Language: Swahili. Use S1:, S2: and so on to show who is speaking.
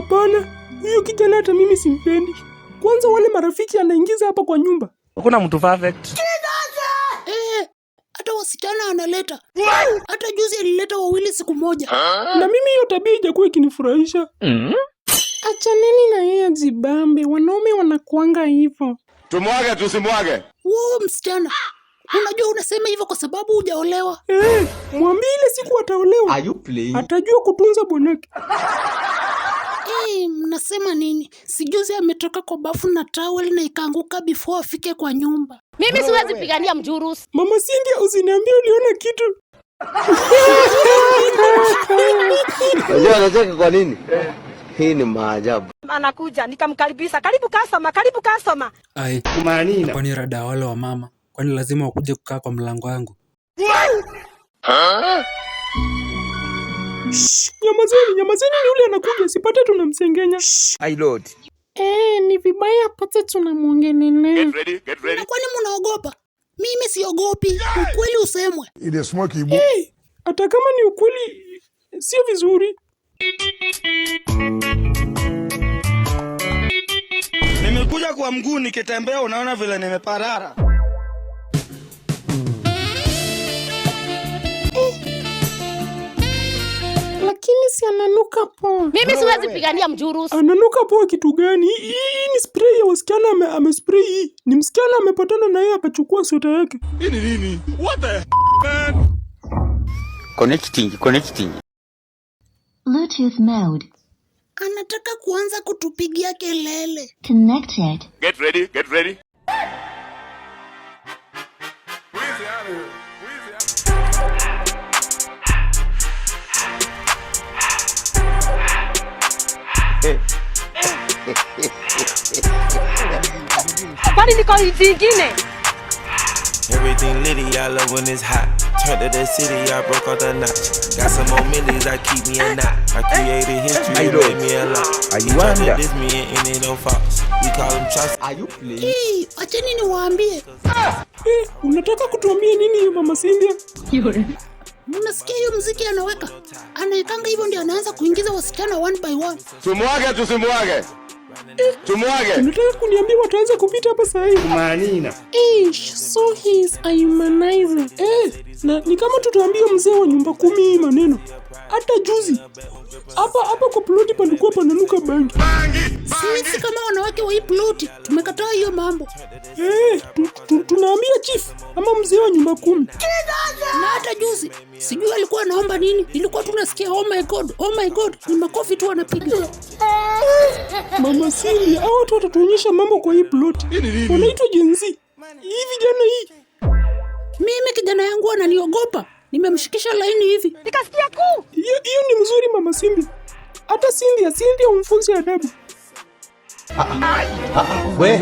S1: Hapana, huyo kijana hata mimi simpendi. Kwanza wale marafiki anaingiza hapa kwa nyumba.
S2: Hakuna mtu perfect.
S3: Eh, hata wasichana analeta. Hata juzi alileta wawili siku moja.
S1: Na mimi hiyo tabia ijakuwa ikinifurahisha. Achaneni na yeye ajibambe, wanaume wanakuanga hivyo.
S4: Tumwage tusimwage?
S3: Wo msichana, unajua unasema hivyo kwa sababu hujaolewa.
S1: Eh, mwambie ile siku ataolewa.
S5: Are you playing?
S1: Atajua kutunza bwanake.
S3: Eh, mnasema nini? Sijuzi ametoka kwa bafu na towel na ikaanguka before afike kwa nyumba.
S6: Mimi siwezi pigania mjurusi.
S1: Mama Cynthia, usiniambie uliona kitu.
S5: Unajua anacheka kwa nini? Hii ni maajabu.
S7: Anakuja nikamkaribisha, karibu customer, karibu customer.
S8: Ai, kwani rada wale wa mama, kwani lazima wakuje kukaa kwa mlango wangu?
S1: Shh, nyamazeni, nyamazeni, ni yule anakuja, sipate tunamsengenya.
S5: I Lord.
S1: Eh, ni vibaya pate tunamwongelelea.
S4: Get ready, get ready.
S3: Na kwani mnaogopa? Mimi siogopi, ukweli usemwe.
S1: Hey, hata kama ni ukweli sio vizuri.
S2: Nimekuja kwa mguu nikitembea, unaona vile nimeparara.
S1: Lakini si ananuka poa.
S6: Mimi siwezi pigania mjurusi.
S1: Ananuka poa kitu gani? Hii ni spray ya wasichana amespray hii. Ni msichana amepatana na yeye akachukua sweta yake.
S4: Hii ni nini? What the man?
S5: Connecting, connecting.
S9: Bluetooth mode.
S3: Anataka kuanza kutupigia kelele.
S9: Connected.
S4: Get ready, get ready.
S7: Kwani niko zingine?
S10: Everything litty, I love when it's hot. Turned to the city, I broke out the notch. Got some more millies, I keep me a knot. I created history,
S5: I
S10: it
S5: Lord.
S10: made me a lot.
S5: I
S10: He tried to
S5: wonder.
S10: diss me and it don't fox. We call him trust.
S5: Are you playing?
S3: Hii, acheni niwaambie.
S1: Eh, unataka kutuambia nini Mama Cynthia?
S3: Mnasikia hiyo mziki anaweka? Anaekanga hivyo ndio anaanza kuingiza wasichana one by one.
S4: Tumwage tusimwage? Tumwage.
S1: Unataka kuniambia wataanza kupita hapa saa hii? Ish, so he is a humanizer. Eh, na ni kama tutaambia mzee wa nyumba 10 hii maneno. Hata juzi hapa hapa kwa ploti palikuwa pananuka bangi.
S3: Sisi kama wanawake wa hii ploti tumekataa hiyo mambo.
S1: Eh, tunaambia chief ama mzee wa nyumba 10.
S3: Na hata juzi sijui alikuwa anaomba nini, ilikuwa tunasikia oh my god, oh my god, ni makofi tu anapiga.
S1: Mama Cynthia, hao watu watatuonyesha mambo kwa hii ploti. Wanaitwa Gen Z. Hii vijana hii.
S3: Mimi kijana yangu ananiogopa, nimemshikisha laini hivi.
S7: Nikasikia kuu.
S1: Hiyo ni mzuri Mama Cynthia. Hata Cynthia umfunze adabu.
S5: We.